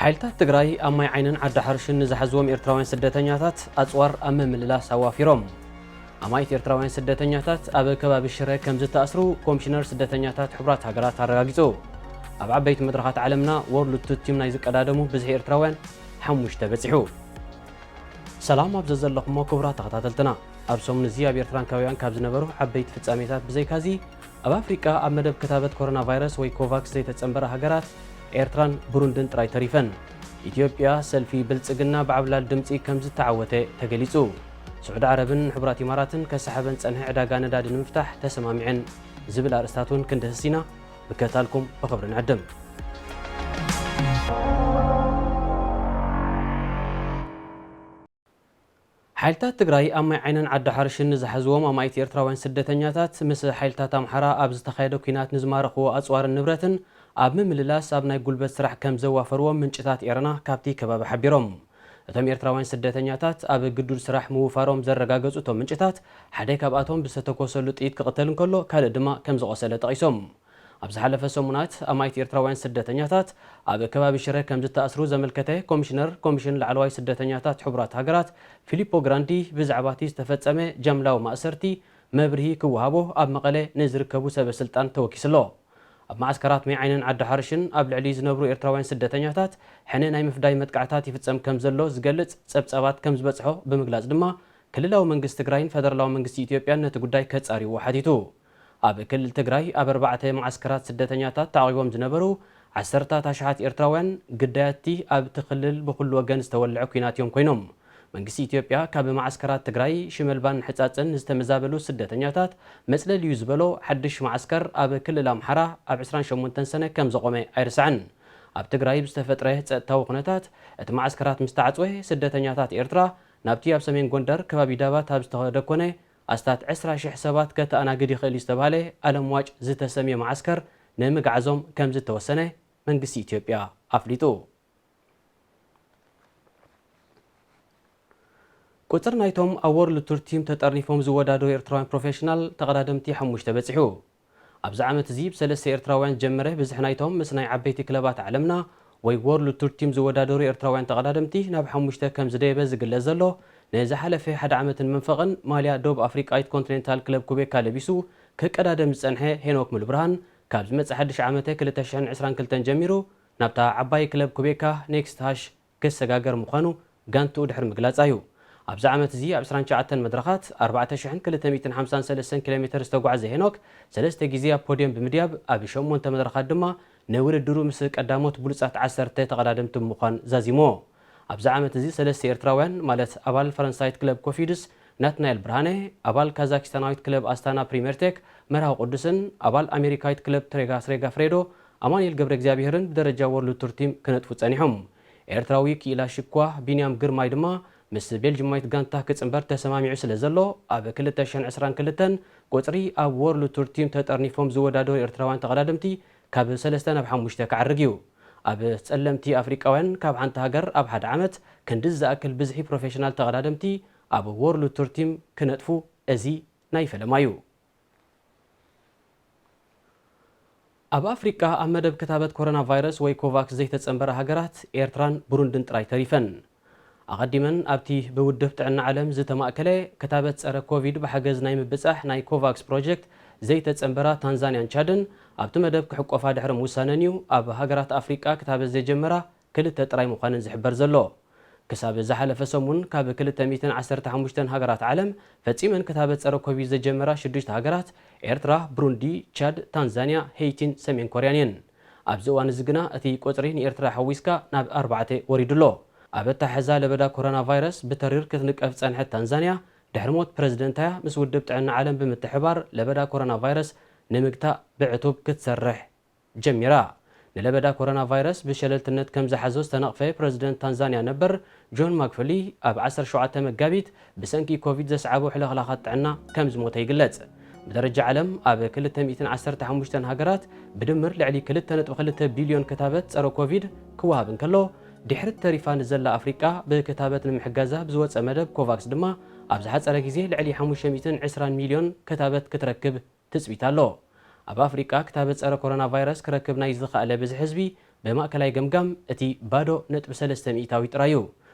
ሓይልታት ትግራይ ኣብ ማይ ዓይንን ዓዲ ሓርሽን ንዝሓዝዎም ኤርትራውያን ስደተኛታት ኣጽዋር ኣብ ምምልላስ ኣዋፊሮም። ኣማኢት ኤርትራውያን ስደተኛታት ኣብ ከባቢ ሽረ ከም ዝተኣስሩ ኮሚሽነር ስደተኛታት ሕቡራት ሃገራት ኣረጋጊጹ። ኣብ ዓበይቲ መድረኻት ዓለምና ወርልድ ቱቲም ናይ ዝቀዳደሙ ብዝሒ ኤርትራውያን ሓሙሽተ በጺሑ። ሰላም ኣብ ዘዘለኹሞ ክቡራት ተኸታተልትና፣ ኣብ ሰሙን እዚ ኣብ ኤርትራን ከባቢኣን ካብ ዝነበሩ ዓበይቲ ፍጻሜታት ብዘይካዚ፣ ኣብ ኣፍሪቃ ኣብ መደብ ክታበት ኮሮና ቫይረስ ወይ ኮቫክስ ዘይተጸንበራ ሃገራት ኤርትራን ብሩንድን ጥራይ ተሪፈን። ኢትዮጵያ ሰልፊ ብልጽግና ብዓብላል ድምጺ ከም ዝተዓወተ ተገሊጹ። ስዑዲ ዓረብን ሕቡራት ኢማራትን ከሰሓበን ጸንሐ ዕዳጋ ነዳዲ ንምፍታሕ ተሰማሚዐን ዝብል ኣርእስታት እውን ክንድህስ ኢና። ምክትታልኩም ብኽብሪ ንዕድም። ሓይልታት ትግራይ ኣብ ማይ ዓይንን ዓዲ ሓርሽን ንዝሓዝዎም ኣማኢት ኤርትራውያን ስደተኛታት ምስ ሓይልታት ኣምሓራ ኣብ ዝተኻየደ ኲናት ንዝማረኽዎ ኣጽዋርን ንብረትን ኣብ ምምልላስ ኣብ ናይ ጉልበት ስራሕ ከም ዘዋፈርዎም ምንጭታት ኤረና ካብቲ ከባቢ ሓቢሮም። እቶም ኤርትራውያን ስደተኛታት ኣብ ግዱድ ስራሕ ምውፋሮም ዘረጋገጹ እቶም ምንጭታት፣ ሓደ ካብኣቶም ብዝተተኮሰሉ ጥይት ክቕተል እንከሎ፣ ካልእ ድማ ከም ዝቖሰለ ጠቒሶም። ኣብ ዝሓለፈ ሰሙናት ኣማኢት ኤርትራውያን ስደተኛታት ኣብ ከባቢ ሽረ ከም ዝተኣስሩ ዘመልከተ ኮሚሽነር ኮሚሽን ላዕለዋይ ስደተኛታት ሕቡራት ሃገራት ፊሊፖ ግራንዲ፣ ብዛዕባ እቲ ዝተፈጸመ ጃምላዊ ማእሰርቲ መብርሂ ክወሃቦ ኣብ መቐለ ንዝርከቡ ሰበ ስልጣን ተወኪሱ ኣሎ። ኣብ መዓስከራት ማይ ዓይንን ዓዲ ሓርሽን ኣብ ልዕሊ ዝነብሩ ኤርትራውያን ስደተኛታት ሕነ ናይ ምፍዳይ መጥቃዕታት ይፍጸም ከም ዘሎ ዝገልጽ ጸብጻባት ከም ዝበጽሖ ብምግላጽ ድማ፣ ክልላዊ መንግስቲ ትግራይን ፈደራላዊ መንግስቲ ኢትዮጵያን ነቲ ጉዳይ ከጻርይዎ ሓቲቱ። ኣብ ክልል ትግራይ ኣብ ኣርባዕተ መዓስከራት ስደተኛታት ተዓቒቦም ዝነበሩ ዓሰርታት ኣሽሓት ኤርትራውያን ግዳያትቲ ኣብቲ ክልል ብኹሉ ወገን ዝተወልዐ ኲናት እዮም ኮይኖም። መንግስቲ ኢትዮጵያ ካብ መዓስከራት ትግራይ ሽመልባን ሕጻጽን ዝተመዛበሉ ስደተኛታት መጽለሊ እዩ ዝበሎ ሓድሽ መዓስከር ኣብ ክልል ኣምሓራ ኣብ ዕስራን ሸሞንተን ሰነ ከም ዘቖመ ኣይርሳዕን። ኣብ ትግራይ ብዝተፈጥረ ጸጥታዊ ኩነታት እቲ መዓስከራት ምስ ተዓጽወ፣ ስደተኛታት ኤርትራ ናብቲ ኣብ ሰሜን ጎንደር ከባቢ ዳባት ኣብ ዝተደኮነ ኣስታት ዕስራ ሽሕ ሰባት ከተኣናግድ ይኽእል እዩ ዝተባህለ ኣለምዋጭ ዝተሰምየ መዓስከር ንምግዓዞም ከም ዝተወሰነ መንግስቲ ኢትዮጵያ ኣፍሊጡ። ቁጽሪ ናይቶም ኣብ ወርልድ ቱር ቲም ተጠርኒፎም ዝወዳደሩ ኤርትራውያን ፕሮፌሽናል ተቐዳደምቲ ሓሙሽተ በጺሑ። ኣብዚ ዓመት እዚ ብሰለስተ ኤርትራውያን ዝጀመረ ብዝሒ ናይቶም ምስ ናይ ዓበይቲ ክለባት ዓለምና ወይ ወርልድ ቱር ቲም ዝወዳደሩ ኤርትራውያን ተቐዳደምቲ ናብ ሓሙሽተ ከም ዝደየበ ዝግለጽ ዘሎ፣ ንዝሓለፈ ሓደ ዓመትን መንፈቕን ማልያ ዶብ ኣፍሪቃዊት ኮንቲኔንታል ክለብ ኩቤካ ለቢሱ ክቀዳደም ዝጸንሐ ሄኖክ ሙሉብርሃን፣ ካብ ዝመጽእ ሓድሽ ዓመተ ክልተ ሽሕን ዕስራን ክልተን ጀሚሩ ናብታ ዓባይ ክለብ ኩቤካ ኔክስት ሃሽ ክሰጋገር ምዃኑ ጋንትኡ ድሕሪ ምግላጻ እዩ። ኣብዚ ዓመት እዚ ኣብ ዕስራን ትሽዓተን መድረኻት ኣርባዕተ ሽሕን ክልተ ሚእትን ሓምሳን ሰለስተን ኪሎ ሜተር ዝተጓዕዘ ሄኖክ፣ ሰለስተ ግዜ ኣብ ፖድየም ብምድያብ፣ ኣብ ሸሞንተ መድረኻት ድማ ንውድድሩ ምስ ቀዳሞት ብሉጻት ዓሰርተ ተቐዳደምቲ ብምዃን ዛዚሞ። ኣብዚ ዓመት እዚ ሰለስተ ኤርትራውያን፣ ማለት ኣባል ፈረንሳይት ክለብ ኮፊድስ ናትናኤል ብርሃነ፣ ኣባል ካዛኪስታናዊት ክለብ ኣስታና ፕሪሜርቴክ መርሃዊ ቅዱስን ኣባል ኣሜሪካዊት ክለብ ትሬጋስ ሬጋ ፍሬዶ ኣማኑኤል ገብረ እግዚኣብሄርን ብደረጃ ወርልድ ቱር ቲም ክነጥፉ ጸኒሖም። ኤርትራዊ ክኢላ ሽኳ ቢንያም ግርማይ ድማ ምስ ቤልጅማዊት ጋንታ ክጽንበር ተሰማሚዑ ስለ ዘሎ፣ ኣብ ክልተ ሽሕን ዕስራን ክልተን ቁጽሪ ኣብ ወርልድ ቱር ቲም ተጠርኒፎም ዝወዳደሩ ኤርትራውያን ተቐዳደምቲ ካብ ሰለስተ ናብ ሓሙሽተ ክዓርግ እዩ። ኣብ ጸለምቲ ኣፍሪቃውያን ካብ ሓንቲ ሃገር ኣብ ሓደ ዓመት ክንድዚ ዝኣክል ብዝሒ ፕሮፌሽናል ተቐዳደምቲ ኣብ ወርልድ ቱር ቲም ክነጥፉ እዚ ናይ ፈለማ እዩ። ኣብ ኣፍሪቃ ኣብ መደብ ክታበት ኮሮና ቫይረስ ወይ ኮቫክስ ዘይተጸንበራ ሃገራት ኤርትራን ብሩንድን ጥራይ ተሪፈን። ኣቐዲመን ኣብቲ ብውድብ ጥዕና ዓለም ዝተማእከለ ክታበት ጸረ ኮቪድ ብሓገዝ ናይ ምብጻሕ ናይ ኮቫክስ ፕሮጀክት ዘይተጸንበራ ታንዛንያን ቻድን ኣብቲ መደብ ክሕቆፋ ድሕሪ ምውሳነን እዩ ኣብ ሃገራት ኣፍሪቃ ክታበት ዘይጀመራ ክልተ ጥራይ ምዃነን ዝሕበር ዘሎ። ክሳብ ዝሓለፈ ሰሙን ካብ ክልተ ሚእትን ዓሰርተ ሓሙሽተን ሃገራት ዓለም ፈጺመን ክታበት ጸረ ኮቪድ ዘጀመራ ሽዱሽተ ሃገራት ኤርትራ፣ ብሩንዲ፣ ቻድ፣ ታንዛንያ፣ ሄይቲን ሰሜን ኮርያን እየን። ኣብዚ እዋን እዚ ግና እቲ ቁጽሪ ንኤርትራ ሓዊስካ ናብ ኣርባዕተ ወሪዱ ኣሎ። ኣብ ኣተሓሕዛ ለበዳ ኮሮና ቫይረስ ብተሪር ክትንቀፍ ዝጸንሐት ታንዛንያ፣ ድሕሪ ሞት ፕረዚደንታያ ምስ ውድብ ጥዕና ዓለም ብምትሕባር ለበዳ ኮሮና ቫይረስ ንምግታእ ብዕቱብ ክትሰርሕ ጀሚራ። ንለበዳ ኮሮና ቫይረስ ብሸለልትነት ከም ዝሓዞ ዝተነቕፈ ፕረዚደንት ታንዛንያ ነበር ጆን ማግፉሊ፣ ኣብ ዓሰርተ ሸውዓተ መጋቢት ብሰንኪ ኮቪድ ዘስዓቦ ሕልኽላኻት ጥዕና ከም ዝሞተ ይግለጽ። ብደረጃ ዓለም ኣብ ክልተ ሚእትን ዓሰርተ ሓሙሽተን ሃገራት ብድምር ልዕሊ ክልተ ነጥቢ ክልተ ቢልዮን ክታበት ጸረ ኮቪድ ክወሃብ እንከሎ፣ ድሕሪት ተሪፋ ንዘላ ኣፍሪቃ ብክታበት ንምሕጋዛ ብዝወጸ መደብ ኮቫክስ ድማ ኣብ ዝሓጸረ ግዜ ልዕሊ ሓሙሽተ ሚእትን ዕስራን ሚልዮን ክታበት ክትረክብ ትጽቢት ኣሎ። ኣብ ኣፍሪቃ ክታበት ጸረ ኮሮና ቫይረስ ክረክብ ናይ ዝኸኣለ ብዝሒ ህዝቢ ብማእከላይ ገምጋም እቲ ባዶ ነጥቢ ሰለስተ ሚእታዊ ጥራይ እዩ።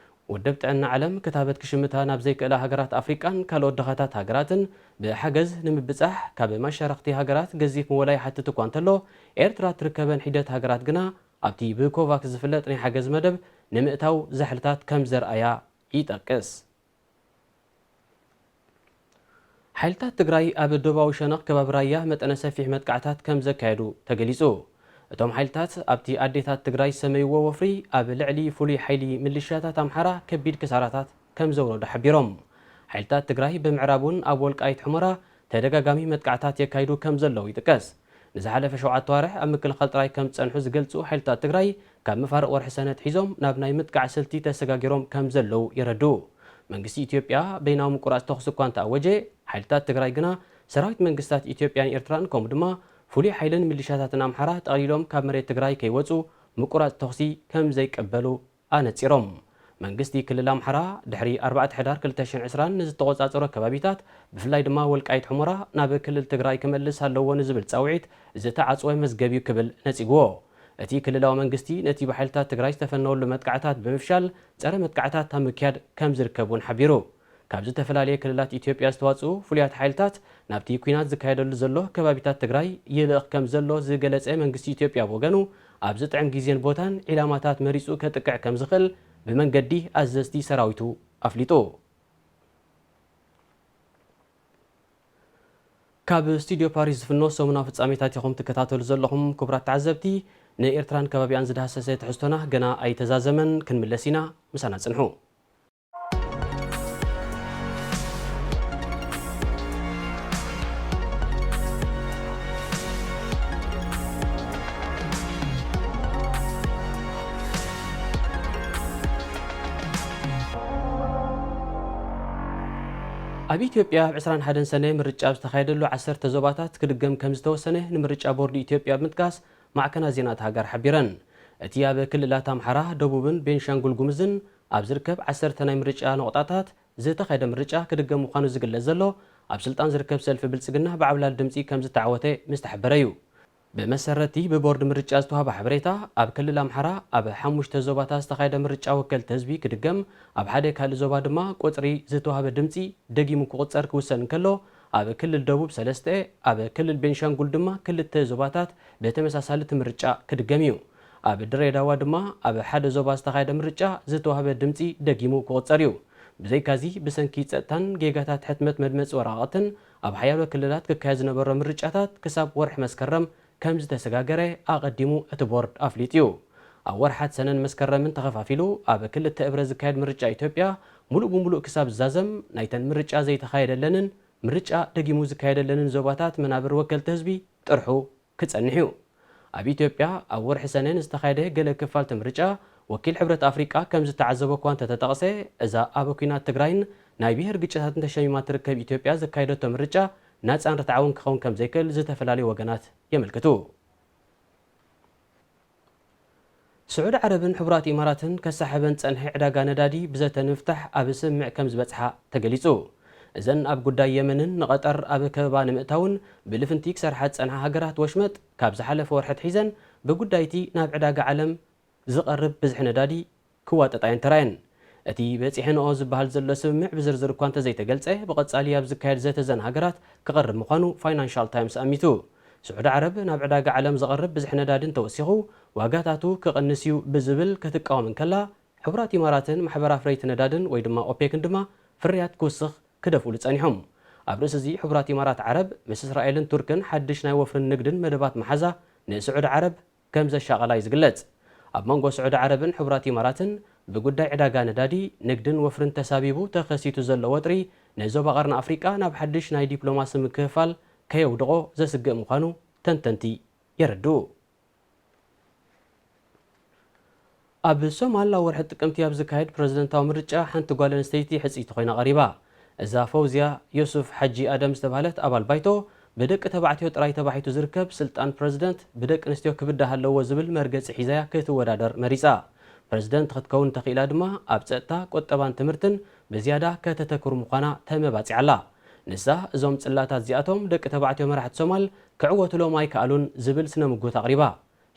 ውድብ ጥዕና ዓለም ክታበት ክሽምታ ናብ ዘይክእላ ሃገራት ኣፍሪቃን ካልኦት ድኻታት ሃገራትን ብሓገዝ ንምብጻሕ ካብ መሻርኽቲ ሃገራት ገዚፍ ምወላ ይሓትት እኳ እንተሎ፣ ኤርትራ ትርከበን ሒደት ሃገራት ግና ኣብቲ ብኮቫክስ ዝፍለጥ ናይ ሓገዝ መደብ ንምእታው ዛሕልታት ከም ዘርኣያ ይጠቅስ። ሓይልታት ትግራይ ኣብ ደቡባዊ ሸነኽ ከባቢ ራያ መጠነ ሰፊሕ መጥቃዕታት ከም ዘካየዱ ተገሊጹ። እቶም ሓይልታት ኣብቲ ኣዴታት ትግራይ ዝሰመይዎ ወፍሪ ኣብ ልዕሊ ፍሉይ ሓይሊ ምልሻታት ኣምሓራ ከቢድ ክሳራታት ከም ዘውረዱ ሓቢሮም። ሓይልታት ትግራይ ብምዕራብ እውን ኣብ ወልቃይት ሑመራ ተደጋጋሚ መጥቃዕታት የካይዱ ከም ዘለዉ ይጥቀስ። ንዝሓለፈ ሸውዓተ ዋርሕ ኣብ ምክልኻል ጥራይ ከም ዝጸንሑ ዝገልጹ ሓይልታት ትግራይ፣ ካብ መፋርቕ ወርሒ ሰነ ኣትሒዞም ናብ ናይ ምጥቃዕ ስልቲ ተሰጋጊሮም ከም ዘለዉ የረድኡ። መንግስቲ ኢትዮጵያ በይናዊ ምቁራጽ ተኹሲ እኳ እንተኣወጀ፣ ሓይልታት ትግራይ ግና ሰራዊት መንግስታት ኢትዮጵያን ኤርትራን ከምኡ ድማ ፍሉይ ሓይልን ሚሊሻታትን ኣምሓራ ጠቕሊሎም ካብ መሬት ትግራይ ከይወጹ ምቁራጽ ተኹሲ ከም ዘይቀበሉ ኣነጺሮም። መንግስቲ ክልል ኣምሓራ ድሕሪ ኣርባዕተ ሕዳር ክልተ ሽሕን ዕስራን ንዝተቖጻጸሮ ከባቢታት፣ ብፍላይ ድማ ወልቃይት ሑመራ ናብ ክልል ትግራይ ክመልስ ኣለዎ ንዝብል ጻውዒት ዝተዓጽወ መዝገብ እዩ ክብል ነጺግዎ። እቲ ክልላዊ መንግስቲ ነቲ ብሓይልታት ትግራይ ዝተፈነወሉ መጥቃዕታት ብምፍሻል ጸረ መጥቃዕታት ኣብ ምክያድ ከም ዝርከብ እውን ሓቢሩ። ካብ ዝተፈላለየ ክልላት ኢትዮጵያ ዝተዋጽኡ ፍሉያት ሓይልታት ናብቲ ኲናት ዝካየደሉ ዘሎ ከባቢታት ትግራይ ይልእኽ ከም ዘሎ ዝገለጸ መንግስቲ ኢትዮጵያ ብወገኑ፣ ኣብ ዝጥዕም ግዜን ቦታን ዒላማታት መሪጹ ከጥቅዕ ከም ዝኽእል ብመንገዲ ኣዘዝቲ ሰራዊቱ ኣፍሊጡ። ካብ ስቱድዮ ፓሪስ ዝፍኖ ሰሙናዊ ፍጻሜታት ኢኹም ትከታተሉ ዘለኹም ክቡራት ተዓዘብቲ። ንኤርትራን ከባቢኣን ዝዳህሰሰ ትሕዝቶና ገና ኣይተዛዘመን፣ ክንምለስ ኢና፣ ምሳና ጽንሑ። ኣብ ኢትዮጵያ ኣብ ዕስራን ሓደን ሰነ ምርጫ ኣብ ዝተኻየደሉ ዓሰርተ ዞባታት ክድገም ከም ዝተወሰነ ንምርጫ ቦርድ ኢትዮጵያ ብምጥቃስ ማዕከናት ዜና እታ ሃገር ሓቢረን። እቲ ኣብ ክልላት ኣምሓራ፣ ደቡብን ቤንሻንጉል ጉምዝን ኣብ ዝርከብ ዓሰርተ ናይ ምርጫ ነቑጣታት ዝተኻየደ ምርጫ ክድገም ምዃኑ ዝግለጽ ዘሎ፣ ኣብ ስልጣን ዝርከብ ሰልፊ ብልጽግና ብዓብላል ድምጺ ከም ዝተዓወተ ምስ ተሓበረ እዩ። ብመሰረቲ ብቦርድ ምርጫ ዝተዋህበ ሓበሬታ፣ ኣብ ክልል ኣምሓራ ኣብ ሓሙሽተ ዞባታት ዝተኻየደ ምርጫ ወከልቲ ህዝቢ ክድገም፣ ኣብ ሓደ ካልእ ዞባ ድማ ቁጽሪ ዝተዋህበ ድምጺ ደጊሙ ክቑጸር ክውሰን እንከሎ፣ ኣብ ክልል ደቡብ ሰለስተ፣ ኣብ ክልል ቤንሻንጉል ድማ ክልተ ዞባታት ብተመሳሳሊ እቲ ምርጫ ክድገም እዩ። ኣብ ድሬዳዋ ድማ ኣብ ሓደ ዞባ ዝተኻየደ ምርጫ ዝተዋህበ ድምጺ ደጊሙ ክቑጸር እዩ። ብዘይካዚ፣ ብሰንኪ ጸጥታን ጌጋታት ሕትመት መድመጺ ወረቓቕትን ኣብ ሓያሎ ክልላት ክካየድ ዝነበሮ ምርጫታት ክሳብ ወርሒ መስከረም ከም ዝተሰጋገረ ኣቐዲሙ እቲ ቦርድ ኣፍሊጡ እዩ። ኣብ ወርሓት ሰነን መስከረምን ተኸፋፊሉ ኣብ ክልተ እብረ ዝካየድ ምርጫ ኢትዮጵያ፣ ሙሉእ ብሙሉእ ክሳብ ዝዛዘም፣ ናይተን ምርጫ ዘይተኻየደለንን ምርጫ ደጊሙ ዝካየደለንን ዞባታት መናብር ወከልቲ ህዝቢ ጥርሑ ክጸንሕ እዩ። ኣብ ኢትዮጵያ ኣብ ወርሒ ሰነ ንዝተኻየደ ገለ ክፋልቲ ምርጫ፣ ወኪል ሕብረት ኣፍሪቃ ከም ዝተዓዘቦ እኳ እንተተጠቕሰ፣ እዛ ኣብ ኲናት ትግራይን ናይ ብሄር ግጭታትን ተሸሚማ ትርከብ ኢትዮጵያ ዘካየደቶ ምርጫ ናጻን ርትዓውን ክኸውን ከም ዘይክእል ዝተፈላለዩ ወገናት የመልክቱ። ስዑዲ ዓረብን ሕቡራት ኢማራትን ከሳሕበን ዝጸንሐ ዕዳጋ ነዳዲ ብዘተ ንምፍታሕ ኣብ ስምምዕ ከም ዝበጽሓ ተገሊጹ። እዘን ኣብ ጉዳይ የመንን ንቐጠር ኣብ ከበባ ንምእታውን ብልፍንቲ ክሰርሓ ዝጸንሓ ሃገራት ወሽመጥ፣ ካብ ዝሓለፈ ወርሒ ኣትሒዘን ብጉዳይቲ ናብ ዕዳጋ ዓለም ዝቐርብ ብዝሒ ነዳዲ ክዋጠጣ እየን ተራየን። እቲ በጺሐንኦ ዝበሃል ዘሎ ስምምዕ ብዝርዝር እኳ እንተዘይተገልጸ፣ ብቐጻሊ ኣብ ዝካየድ ዘተ እዘን ሃገራት ክቐርብ ምዃኑ ፋይናንሻል ታይምስ ኣሚቱ። ስዑዲ ዓረብ ናብ ዕዳጋ ዓለም ዘቐርብ ብዝሒ ነዳዲ እንተወሲኹ፣ ዋጋታቱ ክቕንስ እዩ ብዝብል ክትቃወም እንከላ፣ ሕቡራት ኢማራትን ማሕበር ኣፍረይቲ ነዳድን ወይ ድማ ኦፔክን ድማ ፍርያት ክውስኽ ክደፍኡሉ ጸኒሖም። ኣብ ርእሲ እዚ፣ ሕቡራት ኢማራት ዓረብ ምስ እስራኤልን ቱርክን ሓድሽ ናይ ወፍርን ንግድን መደባት መሓዛ ንስዑዲ ዓረብ ከም ዘሻቐላ እዩ ዝግለጽ። ኣብ መንጎ ስዑዲ ዓረብን ሕቡራት ኢማራትን ብጉዳይ ዕዳጋ ነዳዲ፣ ንግድን ወፍርን ተሳቢቡ ተኸሲቱ ዘሎ ወጥሪ፣ ንዞባ ቀርኒ ኣፍሪቃ ናብ ሓድሽ ናይ ዲፕሎማሲ ምክፍፋል ከየውድቖ ዘስግእ ምዃኑ ተንተንቲ የረድኡ። ኣብ ሶማል ኣብ ወርሒ ጥቅምቲ ኣብ ዝካየድ ፕረዚደንታዊ ምርጫ ሓንቲ ጓል ኣንስተይቲ ሕጽይቲ ኮይና ቀሪባ። እዛ ፈውዝያ ዮሱፍ ሓጂ ኣደም ዝተባህለት ኣባል ባይቶ፣ ብደቂ ተባዕትዮ ጥራይ ተባሒቱ ዝርከብ ስልጣን ፕረዚደንት ብደቂ ኣንስትዮ ክብዳህ ኣለዎ ዝብል መርገጺ ሒዛያ ክትወዳደር መሪጻ። ፕረዚደንት ክትከውን እንተኽኢላ ድማ ኣብ ጸጥታ፣ ቁጠባን ትምህርትን ብዝያዳ ከተተኩር ምዃና ተመባጺዓ ኣላ። ንሳ፣ እዞም ጽላታት እዚኣቶም ደቂ ተባዕትዮ መራሕቲ ሶማል ክዕወቱሎም ኣይከኣሉን ዝብል ስነ ምጉት ኣቕሪባ።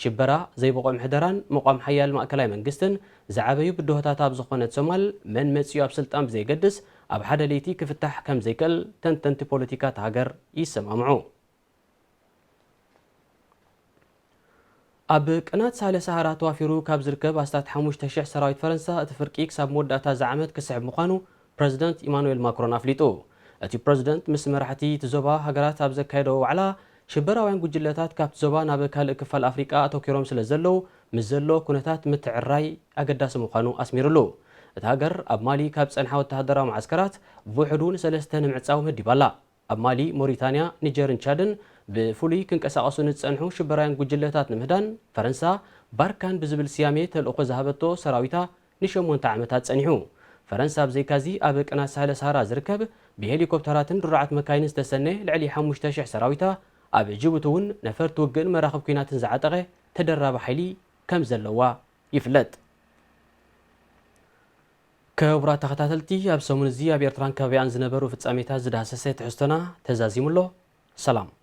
ሽበራ፣ ዘይብቑዕ ምሕደራን ምቋም ሓያል ማእከላይ መንግስትን ዝዓበዩ ብድሆታት ኣብ ዝኾነት ሶማል፣ መን መጺኡ ኣብ ስልጣን ብዘይገድስ፣ ኣብ ሓደ ለይቲ ክፍታሕ ከም ዘይክእል ተንተንቲ ፖለቲካ እታ ሃገር ይሰማምዑ። ኣብ ቅናት ሳህለ ሰሃራ ተዋፊሩ ካብ ዝርከብ ኣስታት ሓሙሽተ ሽሕ ሰራዊት ፈረንሳ፣ እቲ ፍርቂ ክሳብ መወዳእታ እዚ ዓመት ክስሕብ ምዃኑ ፕረዚደንት ኢማኑኤል ማክሮን ኣፍሊጡ። እቲ ፕረዚደንት ምስ መራሕቲ እቲ ዞባ ሃገራት ኣብ ዘካየዶ ዋዕላ፣ ሽበራውያን ጉጅለታት ካብቲ ዞባ ናብ ካልእ ክፋል ኣፍሪቃ ኣተኲሮም ስለ ዘለዉ፣ ምስ ዘሎ ኩነታት ምትዕርራይ ኣገዳሲ ምዃኑ ኣስሚሩሉ። እታ ሃገር ኣብ ማሊ ካብ ዝጸንሓ ወተሃደራዊ መዓስከራት ብውሕዱ ንሰለስተ ንምዕጻው መዲባ ኣላ። ኣብ ማሊ፣ ሞሪታንያ፣ ኒጀርን ቻድን ብፍሉይ ክንቀሳቐሱ ንዝጸንሑ ሽበራውያን ጉጅለታት ንምህዳን፣ ፈረንሳ ባርካን ብዝብል ስያሜ ተልእኾ ዝሃበቶ ሰራዊታ ንሸሞንተ ዓመታት ጸኒሑ። ፈረንሳ ብዘይካዚ ኣብ ቅናት ሳህለ ሰሃራ ዝርከብ ብሄሊኮፕተራትን ድሩዓት መካይንን ዝተሰነየ ልዕሊ ሓሙሽተ ሽሕ ሰራዊታ፣ ኣብ ጅቡቲ እውን ነፈርቲ ውግእን መራኽብ ኲናትን ዝዓጠቐ ተደራቢ ሓይሊ ከም ዘለዋ ይፍለጥ። ክቡራት ተኸታተልቲ፣ ኣብ ሰሙን እዚ ኣብ ኤርትራን ከባቢኣን ዝነበሩ ፍጻሜታት ዝዳህሰሰ ትሕዝቶና ተዛዚሙ ኣሎ። ሰላም።